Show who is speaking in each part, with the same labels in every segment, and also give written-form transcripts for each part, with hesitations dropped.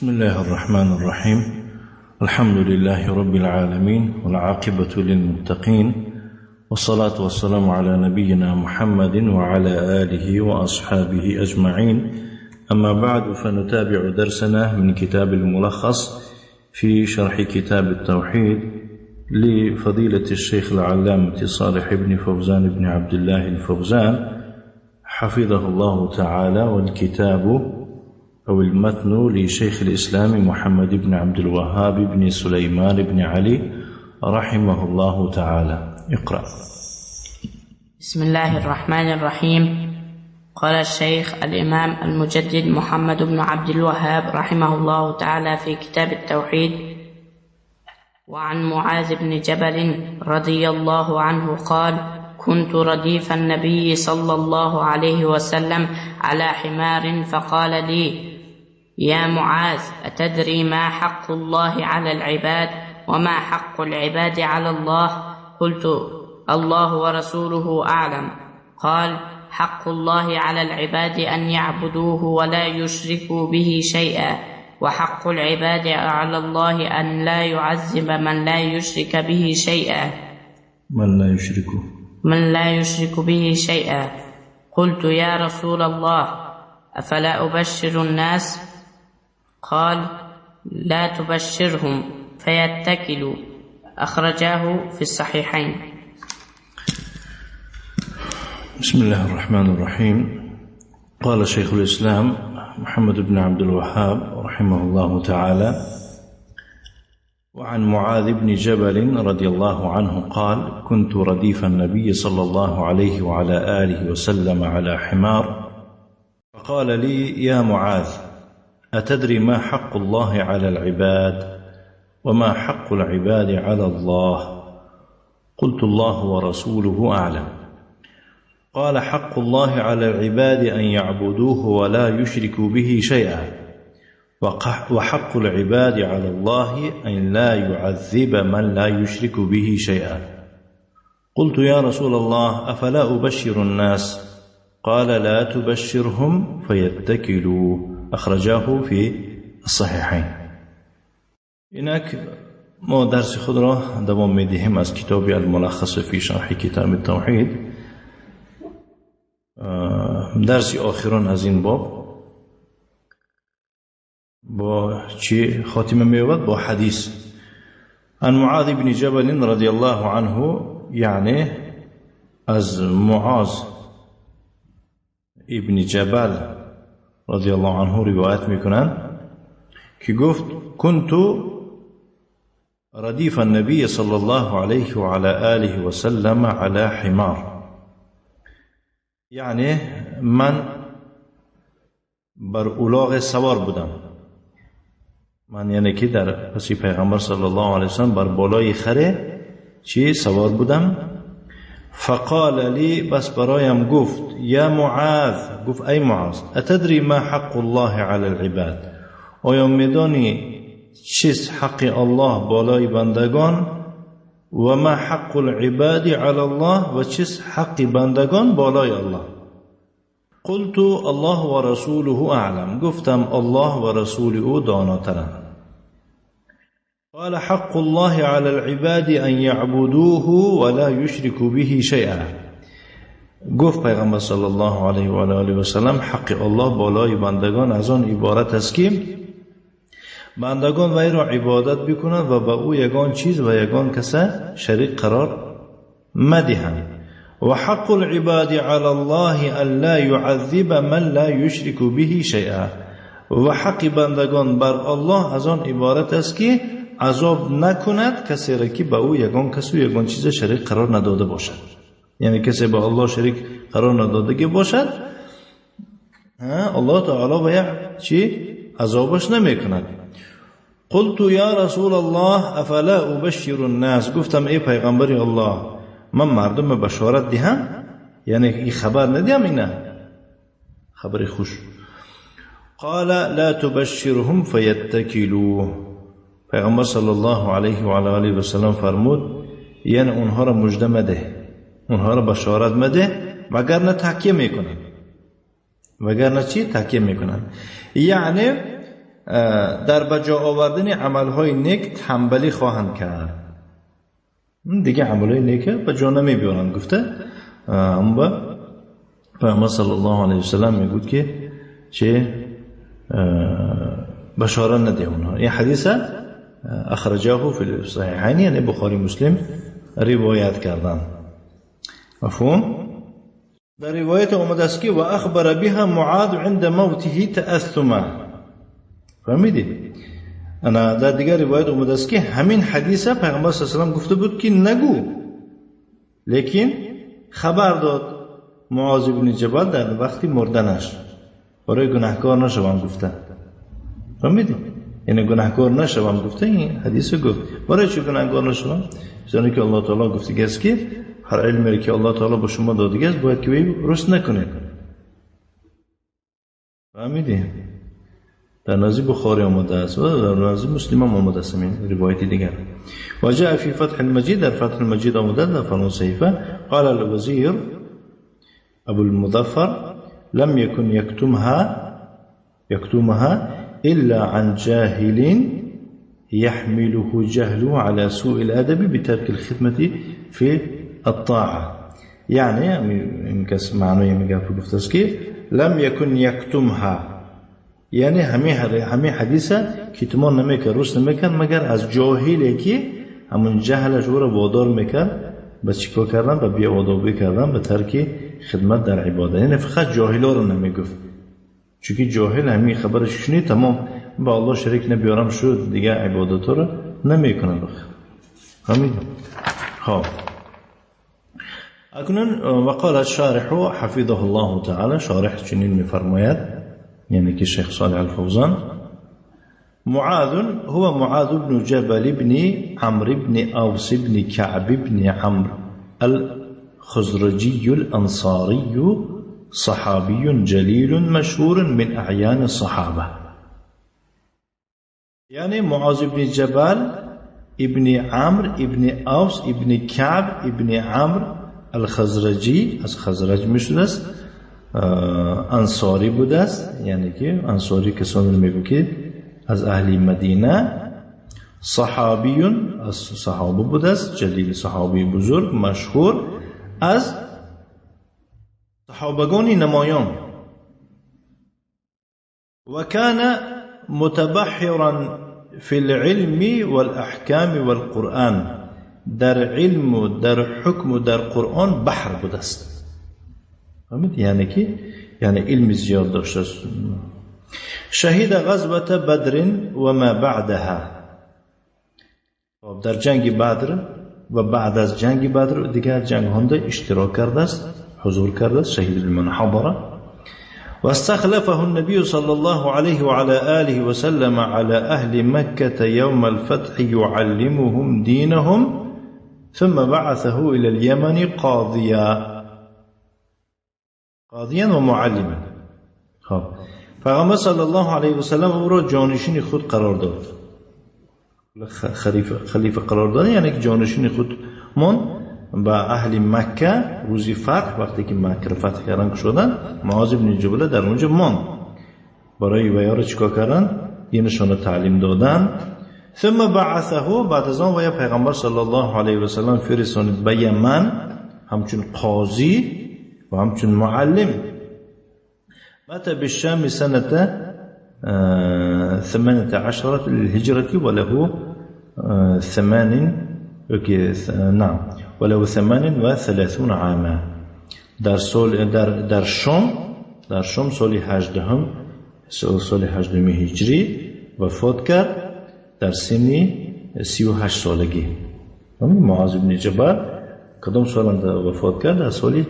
Speaker 1: بسم الله الرحمن الرحيم. الحمد لله رب العالمين، والعاقبة للمتقين، والصلاة والسلام على نبينا محمد وعلى آله وأصحابه أجمعين. أما بعد، فنتابع درسنا من كتاب الملخص في شرح كتاب التوحيد لفضيلة الشيخ العلامة صالح بن فوزان بن عبد الله الفوزان حفظه الله تعالى، والكتاب أو المتن لشيخ الإسلام محمد بن عبد الوهاب بن سليمان بن علي رحمه الله تعالى. اقرأ.
Speaker 2: بسم الله الرحمن الرحيم. قال الشيخ الإمام المجدد محمد بن عبد الوهاب رحمه الله تعالى في كتاب التوحيد: وعن معاذ بن جبل رضي الله عنه قال: كنت رديف النبي صلى الله عليه وسلم على حمار، فقال لي: يا معاذ، أتدري ما حق الله على العباد وما حق العباد على الله؟ قلت: الله ورسوله أعلم. قال: حق الله على العباد أن يعبدوه ولا يشركوا به شيئا، وحق العباد على الله أن لا يعذب من لا يشرك به شيئا. من لا يشرك به شيئا. قلت: يا رسول الله، أفلا أبشر الناس؟ قال: لا تبشرهم فيتكلوا. أخرجاه في الصحيحين.
Speaker 1: بسم الله الرحمن الرحيم. قال شيخ الإسلام محمد بن عبد الوهاب رحمه الله تعالى: وعن معاذ بن جبل رضي الله عنه قال: كنت رديف النبي صلى الله عليه وعلى آله وسلم على حمار، فقال لي: يا معاذ، أتدري ما حق الله على العباد وما حق العباد على الله؟ قلت: الله ورسوله أعلم. قال: حق الله على العباد أن يعبدوه ولا يشركوا به شيئا، وحق العباد على الله أن لا يعذب من لا يشرك به شيئا. قلت: يا رسول الله، أفلا أبشر الناس؟ قال: لا تبشرهم فيتكلوا. أخرجاه في الصحيحين. اینک ما درس خود را دوام می‌دهیم از کتاب الملخص فی شرح کتاب التوحید. درس آخران از این باب با چی خاتمه می‌یابد؟ با حدیث عن معاذ بن جبل رضی الله عنه، یعنی از معاذ ابن جبل رضی الله عنه روایت میکنند که گفت: كنت ردیف النبی صلی الله علیه وعلى آله وسلم على حمار، یعنی من بر الاغ سوار بودم. من یعنی که در پسی پیغمبر صلی الله علیه وسلم بر بالای خره چی سوار بودم. فقال لی، بس برایم گفت: یا معاذ، گفت ای معاذ، اتدری ما حق الله علی العباد، آیا میدانی چیست حق الله بالای بندگان؟ و ما حق العباد علی الله، و چیست حق بندگان بالای الله؟ قلت: الله و رسوله اعلم، گفتم الله و رسول او داناترند. قال: حق الله على العباد أن يعبدوه ولا يشركوا به شيئا. گفت پیغمبر صلی الله علیه و آله و سلم حق الله بالای بندگان از آن عبارت است که بندگان وی را عبادت بکنند و به او یگان چیز و یگان کس شریک قرار مدهند. و حق العباد على الله أن لا يعذب من لا يشرك به شيئا، و حق بندگان بر الله از آن عبارت است که عذاب نکند کسی را که به او یگان کس و یگان چیز شریک قرار نداده باشد. یعنی کسی به الله شریک قرار نداده باشد، الله تعالی به چی عذابش نمی کند. قلت: یا رسول الله، افلا ابشر الناس، گفتم ای پیغمبر الله، من مردم بشارت دهم، یعنی این خبر ندیم، اینه خبر خوش. قال: لا تبشرهم فیتکلوا. پیغمبر صلی الله علیه و آله و سلم فرمود یعنی اونها را مژده مده، اونها را بشارت مده، وگرنه تکیه میکنن. وگرنه چی؟ تکیه میکنن. یعنی در بجا آوردن عملهای نیک تنبلی خواهند کرد. دیگه عملهای نیک به جا نمی بیارند گفته. اما پیامبر صلی الله علیه و سلم میگوید که چه بشاره نده اونها. این حدیث اخرجه فی الصحیحین، یعنی بخاری مسلم روایت کردن. مفهوم؟ در روایت آمده است که و اخبر بها معاذ عند موته تأثما. فهمیدی؟ انا در دیگر روایت آمده است که همین حدیث پیغمبر صلی الله علیه و سلم گفته بود که نگو، لیکن خبر داد معاذ بن جبل در وقتی مردنش، برای گناهکار نشوم گفته. فهمیدی؟ یعنی گناهکار نشوم گفته، این حدیث گفت. برای چه گناهکار نشوم؟ چون که الله تعالی گفته است که هر علمی که الله تعالی به شما داده است باید که رشد نکنید. فهمیدی؟ در نزد بخاری آمده است و در نزد مسلم هم آمده است این روایت دیگر. و جاء فی فتح المجید، در فتح المجید آمده در فلان صحیفه، قال الوزیر ابو المظفر لم يكن يكتمها إلا عن جاهل يحمله جهله على سوء الأدب بترك الخدمة في الطاعة. يعني معناه لم يكن يكتمها، یعنی همه حدیث کتمان نمیکرد، روش نمیکرد، مگر از جاهلی که همون جهلش او را وادار میکرد به چیکار کردن، به بی‌آدابی کردن، به ترک خدمت در عبادت. یعنی فقط جاهلا رو نمیگفت، چون جاهل همین خبرش شنید تمام با الله شریک نبیارم شد دیگه عبادت رو نمیکنه. همین. خب اکنون وقال الشارح حفظه الله تعالی، شارح چنین میفرماید، يعني كالشيخ صالح الفوزان: معاذ هو معاذ بن جبل بن عمرو بن أوس بن كعب بن عمرو الخزرجي الأنصاري، صحابي جليل مشهور من أعيان الصحابة. يعني معاذ بن جبل ابن عمرو ابن أوس ابن كعب ابن عمرو الخزرجي، از خزرج میشد، انصاری بوده است، یعنی که انصاری کسانی میگو که از اهل مدینه، صحابیون از صحابه بوده است، جلیل صحابی بزرگ مشهور از صحابگان نمایان. و کان متبحرا فی العلم والاحکام والقرآن، در علم و در حکم و در قرآن بحر بوده است. یعنی که یعنی علم زیاد داشته است. شهید غزوة بدر و ما بعدها، در جنگ بدر و بعد از جنگ بدر دیگر جنگ ها اشتراک کرده است، حضور کرده است، شهید بمن حضر. واستخلفه النبي صلى الله عليه وعلى آله وسلم على أهل مكة يوم الفتح يعلمهم دينهم، ثم بعثه إلى اليمن قاضیا و معلما. خب پیغمبر صلی الله علیه و سلم او را جانشین خود قرار داد، خلیفه قرار داد، یعنی که جانشین خود من به اهل مکه روزی فتح، وقتی که مکه را فتح کردن شدن، معاذ بن جبل در اونجا ماند، برای ویا را چیکار کردن؟ دینشان را تعلیم دادن. ثم بعثه، بعد از آن ویا پیغمبر صلی الله علیه و سلم فرستاد به یمن همچون قاضی و همچون معلم. مات بالشام سنة 18 للهجرة وله 38 عاما. در سال در شام سال 18 سال 18 هجری وفات کرد در سن 38 سالگی. معاذ بن جبل کدام سال وفات کرد؟ در سال 18،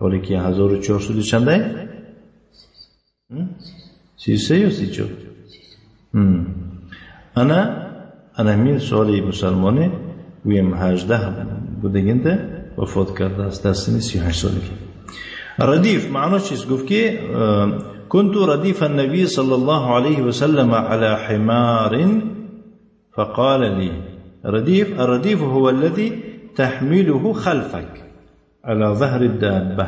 Speaker 1: حالی که 1400 چنده؟ 33 یا 34؟ انا همین سال مسلمانه ویم 18 بودگینده وفات کرده است در سن 38 سالگی. ردیف معنی چیست؟ گفت که كنت رديف النبي صلى الله عليه وسلم على حمار فقال لي رديف، الرديف هو الذي تحمله خلفك على ظهر الدابة.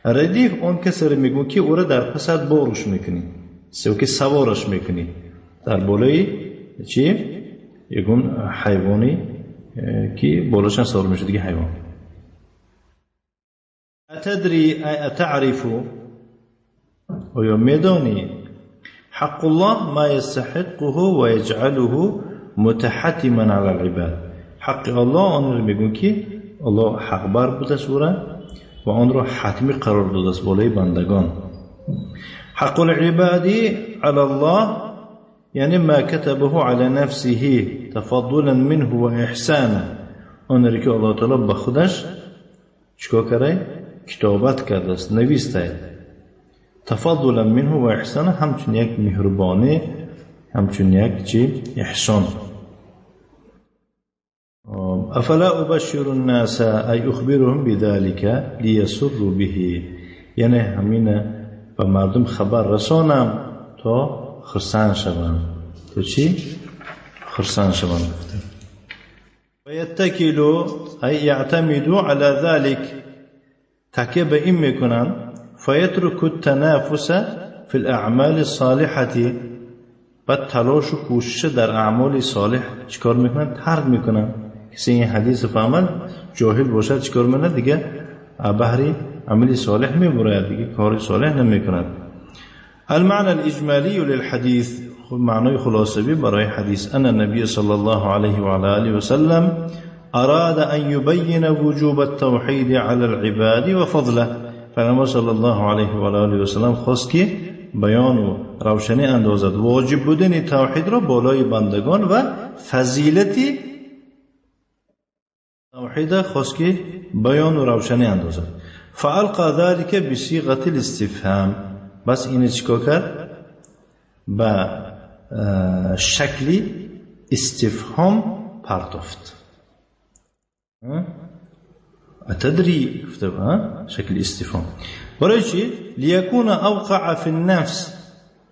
Speaker 1: ردیف اون کسی رو میگو که او را در پسد باروش میکنی. که سوارش میکنی در بالای چی؟ یکون حیوانی که بالاش سوار میشه دیگه حیوان. اتدری ای اتعرف، آیا میدانی حق الله ما يستحقه و يجعله متحتما على العباد. حق الله آن رو میگون که الله حق بر بوده سوره و آن را حتمی قرار داده است بالای بندگان. حق العباد على الله یعنی ما كتبه على نفسه تفضلا منه و احسانا. آن را که الله تعالی به خودش چیکار کرده؟ کتابت کرده است، نویسته. تفضلا منه و احسانا، همچون یک مهربانی، همچون یک چی؟ احسان. افلا ابشر الناس ای اخبرهم بذلك ليسروا به، یعنی همین به مردم خبر رسانم تا خرسان شوند. تو چی؟ خرسان شوند. و یتکلوا ای یعتمدوا علی ذلك، تکیه به این میکنن. فیترک التنافس فی الاعمال الصالحة، بعد تلاش و کوشش در اعمال صالح چیکار میکنن؟ ترک میکنن. کسی این حدیث فهمد جاهل باشد چیکار میکنه؟ دیگه بهری عمل صالح میبرد، دیگه کار صالح نمیکند. المعنى الاجمالی للحديث، معنای خلاصوی برای حدیث، ان النبی صلی الله علیه و علی آله و سلم اراد ان یبین وجوب التوحید علی العباد و فضله. پیامبر صلی الله علیه و آله و سلم خواست که بیان و روشنی اندازد واجب بودن توحید را بالای بندگان و فضیلت توحید خواست که بیان و روشنی اندازد. فالقى ذلك بصيغه الاستفهام، بس اینو چیکار کرد؟ به شکلی استفهام پرداخت. اتدری شکل استفهام برای چی؟ لیکون اوقع فی النفس،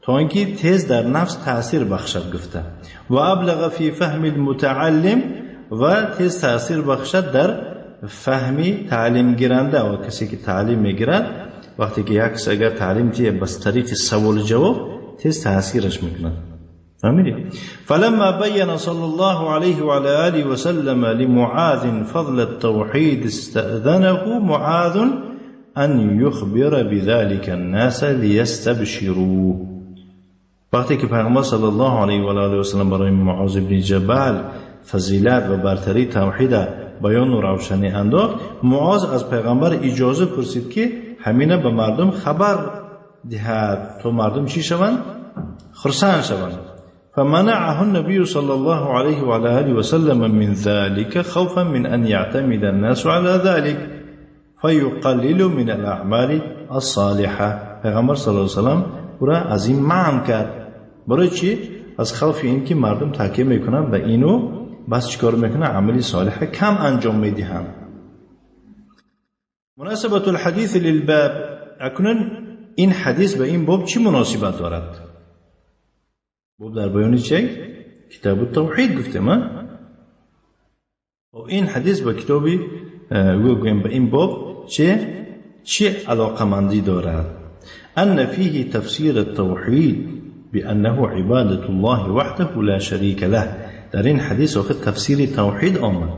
Speaker 1: تا اینکه تیز در نفس تاثیر بخشد گفته. و ابلغ فی فهم المتعلم، و تیز تاثیر بخشد در فهمی تعلیم گیرنده و کسی که تعلیم میگیرد. وقتی که یک اگر تعلیم تیه بس طریق سوال جواب تیز تاثیرش میکند. فهمیدی؟ فلما بین صلی الله علیه و علی آله و سلم لمعاذ فضل التوحید استأذنه معاذ ان يخبر بذلك الناس ليستبشروا. وقتی که پیامبر صلی الله علیه و آله و سلم برای معاذ بن جبل فضیلت و برتری توحید بیان و روشنی انداخت، معاذ از پیغمبر اجازه پرسید که همینه به مردم خبر دهد تا مردم چی شوند؟ خرسان شوند. فمنعه النبي صلى الله عليه وعلى آله وسلم من ذلك خوفا من أن يعتمد الناس على ذلك فيقلل من الأعمال الصالحة. پیغمبر صلی الله علیه و سلم او را از این منع کرد. برای چی؟ از خوف این که مردم تکیه میکنن به اینو، بس چیکار میکنن؟ عمل صالح کم انجام میدهند. مناسبت الحدیث للباب، اکنون این حدیث به این باب چی مناسبت دارد؟ باب در بیان چه؟ کتاب التوحید گفتیم. این حدیث با کتابی گویم به این باب چه علاقمندی دارد؟ ان فیه تفسیر التوحید بانه عبادت الله وحده لا شریک له. در این حدیث آخر تفسیر توحید آمد.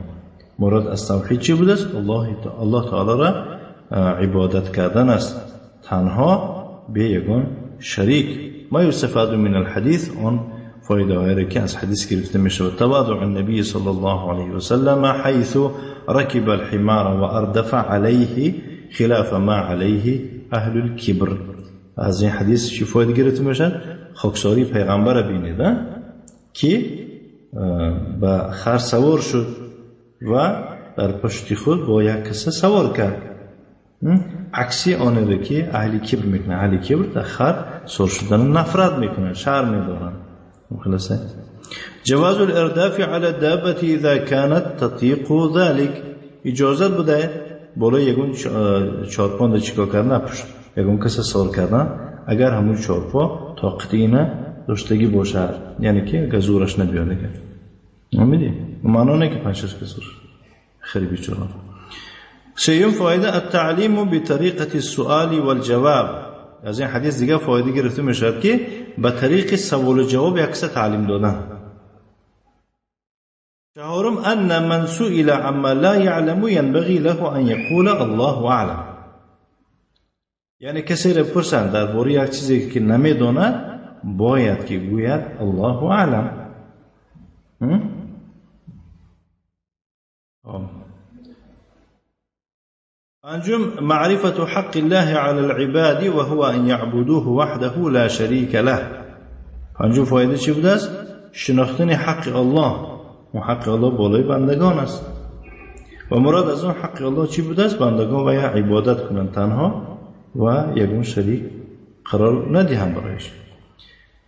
Speaker 1: مراد از توحید چی بوده است؟ الله تعالی را عبادت کردن است، تنها به یگان شریک. ما یستفاد من الحدیث، آن فایده هایی که از حدیث گرفته می شود. تواضع النبی صلی الله علیه و سلم حیث رکب الحمار و اردف علیه خلاف ما علیه اهل الکبر. از این حدیث چی فایده گرفته می شود؟ خاکساری پیغمبر بینید که به خر سوار شد و در پشت خود با یک کسه سوار کرد، عکسی آنه را که اهل کبر میکنه. اهل کبر در خر سوار شدن نفرت میکنن، شرم میدارن. خلاصه جواز الارداف على الدابة اذا كانت تطيق ذلك، اجازت بوده بالای یگون چارپا چیکار کردن؟ پشت یگون کس سوار کردن، اگر همون چارپا طاقت اینه داشتگی باشد، یعنی که اگر زورش نبیاد دیگه. فهمیدی؟ معنا نه که پنج شش کس خیلی بیچاره. سیوم فایده التعلیم بطریقة السؤال والجواب. از این حدیث دیگه فایده گرفته میشود که به طریق سوال و جواب یک تعلیم دادن. چهارم ان من سئل عما لا يعلم ينبغي له ان يقول الله اعلم. یعنی کسی را پرسند درباره یک چیزی که نمیداند باید که گوید الله اعلم. پنجم معرفة حق الله على العباد وهو أن يعبدوه وحده لا شريك له. پنجم فایده چی بوده است؟ شناختن حق الله و حق الله بالای بندگان است و مراد از اون حق الله چی بوده است؟ بندگان و یا عبادت کنند تنها و یگون شریک قرار ندهند برایش.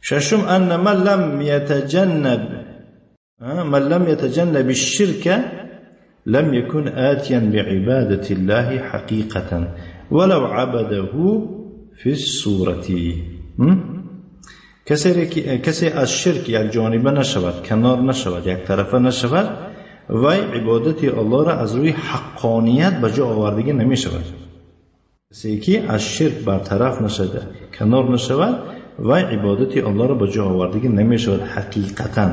Speaker 1: ششم ان من لم يتجنب الشرك لم يكن آتيا بعبادة الله حقيقة ولو عبده في الصورة. کسی از شرک یک جانبه نشود، کنار نشود، یک طرفه نشود، وی عبادت الله را از روی حقانیت به جا آوردگی نمی شود. کسی که از شرک برطرف نشده، کنار نشود، وی عبادت الله را به جا آوردگی نمی شود حقیقتا.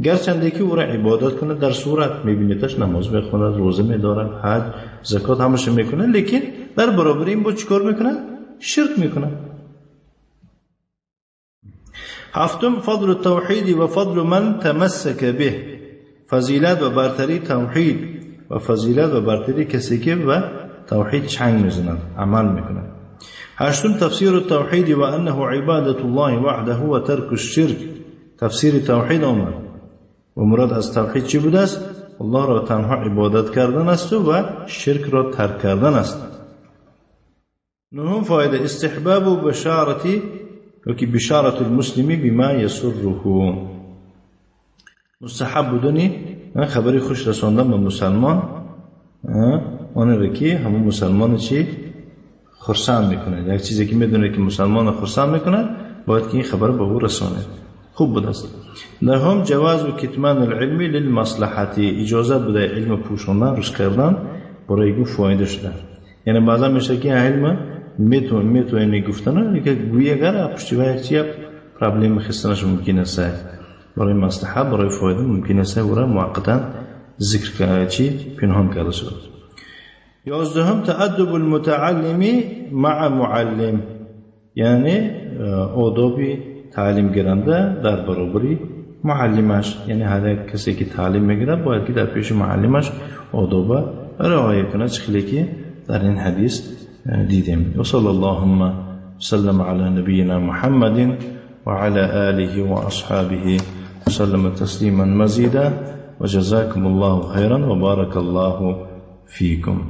Speaker 1: گرچنده که او را عبادت کنه در صورت میبینیدش نماز میخوند، روزه میدارد، حج، زکات همش میکنه، لیکن در برابر این با چیکار میکنه؟ شرک میکنه. هفتم فضل التوحید و فضل من تمسک به. فضیلت و برتری توحید و فضیلت و برتری کسی که به توحید چنگ میزند، عمل میکند. هشتم تفسیر التوحید و انه عبادت الله وحده و ترک الشرک. تفسیر توحید آمد و مراد از توحید چی بوده است؟ الله را تنها عبادت کردن است و شرک را ترک کردن است. نهم فایده استحباب و بشارتی که بشارت المسلم بما یسره. مستحب بودنی خبری خوش رساندن به مسلمان، آن را که همون مسلمان چی خرسند میکنه، یک چیزی که میدونه که مسلمان خرسند میکنه باید که این خبر به او رسانه. خوب بود است. نهم جواز و کتمان العلم للمصلحة. اجازه بوده علم پوشاندن، روش کردن برای گو فایده شده. یعنی بعضا میشه که علم میتونی گفتن که گویی اگر پشتی و یک چیه پرابلم خستنش ممکن است، برای مصلحه، برای فایده ممکن است او را موقتا ذکر چی پنهان کرده شد. یازدهم تأدب المتعلم مع معلم. یعنی آداب تعلیم گیرنده در برابری معلمش. یعنی هر یک کسی که تعلیم میگیره باید که در پیش معلمش آداب رعایت کنه، چه که در این حدیث دیدیم. و صلی اللهم سلم علی نبینا محمد و علی آله و اصحابه وسلم تسلیما مزیدا و جزاکم الله خیرا و بارک الله فیکم.